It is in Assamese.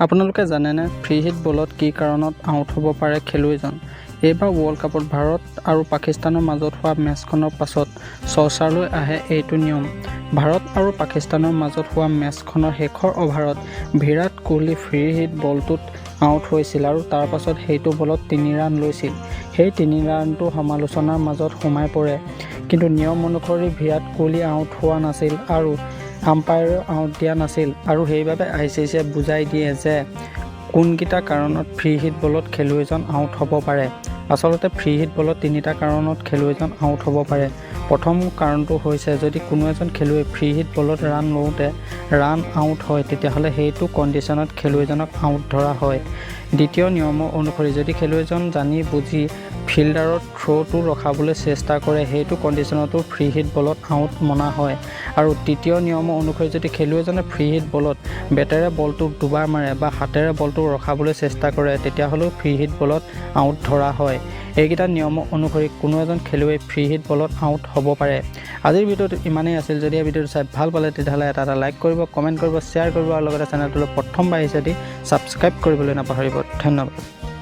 আপোনালোকে জানেনে ফ্ৰী হিট বলত কি কাৰণত আউট হ'ব পাৰে খেলুৱৈজন? এইবাৰ ৱৰ্ল্ড কাপত ভাৰত আৰু পাকিস্তানৰ মাজত হোৱা মেচখনৰ পাছত চৰ্চালৈ আহে এইটো নিয়ম। ভাৰত আৰু পাকিস্তানৰ মাজত হোৱা মেচখনৰ শেষৰ অভাৰত Virat Kohli free hit বলটোত out হৈছিল আৰু তাৰ পাছত সেইটো বলত 3 ৰান লৈছিল। সেই 3 ৰানটো সমালোচনাৰ মাজত সোমাই পৰে। কিন্তু নিয়ম অনুসৰি বিৰাট কোহলি আউট হোৱা নাছিল আৰু আম্পায়াৰেও আউট দিয়া নাছিল আৰু সেইবাবে আইচিচিয়ে বুজাই দিয়ে যে কোনকেইটা কাৰণত ফ্ৰী হিট বলত খেলুৱৈজন আউট হ'ব পাৰে। আচলতে ফ্ৰী হিট বলত তিনিটা কাৰণত খেলুৱৈজন আউট হ'ব পাৰে। প্ৰথম কাৰণটো হৈছে, যদি কোনো এজন খেলুৱৈ ফ্ৰী হিট বলত ৰান লওঁতে ৰান আউট হয়, তেতিয়াহ'লে সেইটো কণ্ডিশ্যনত খেলুৱৈজনক আউট ধৰা হয়। দ্বিতীয় নিয়ম অনুসৰি যদি খেলুৱৈজন জানি বুজি ফিল্ডাৰৰ থ্ৰ'টো ৰখাবলৈ চেষ্টা কৰে, সেইটো কণ্ডিশ্যনতো ফ্ৰী হিট বলত আউট মনা হয়। আৰু তৃতীয় নিয়ম অনুসৰি যদি খেলুৱৈজনে ফ্ৰী হিট বলত বেটেৰে বলটো দুবাৰ মাৰে বা হাতেৰে বলটো ৰখাবলৈ চেষ্টা কৰে, তেতিয়াহ'লেও ফ্ৰী হিট বলত আউট ধৰা হয়। এইকেইটা নিয়ম অনুসৰি কোনো এজন খেলুৱৈ ফ্ৰী হিট বলত আউট হ'ব পাৰে। আজিৰ ভিডিঅ'টো ইমানেই আছিল। যদি এই ভিডিঅ'টো চাই ভাল পালে, তেতিয়াহ'লে এটা এটা লাইক কৰিব, কমেণ্ট কৰিব, শ্বেয়াৰ কৰিব আৰু লগতে চেনেলটোলৈ প্ৰথমবাৰ আহিছে যদি ছাবস্ক্ৰাইব কৰিবলৈ নাপাহৰিব। ধন্যবাদ।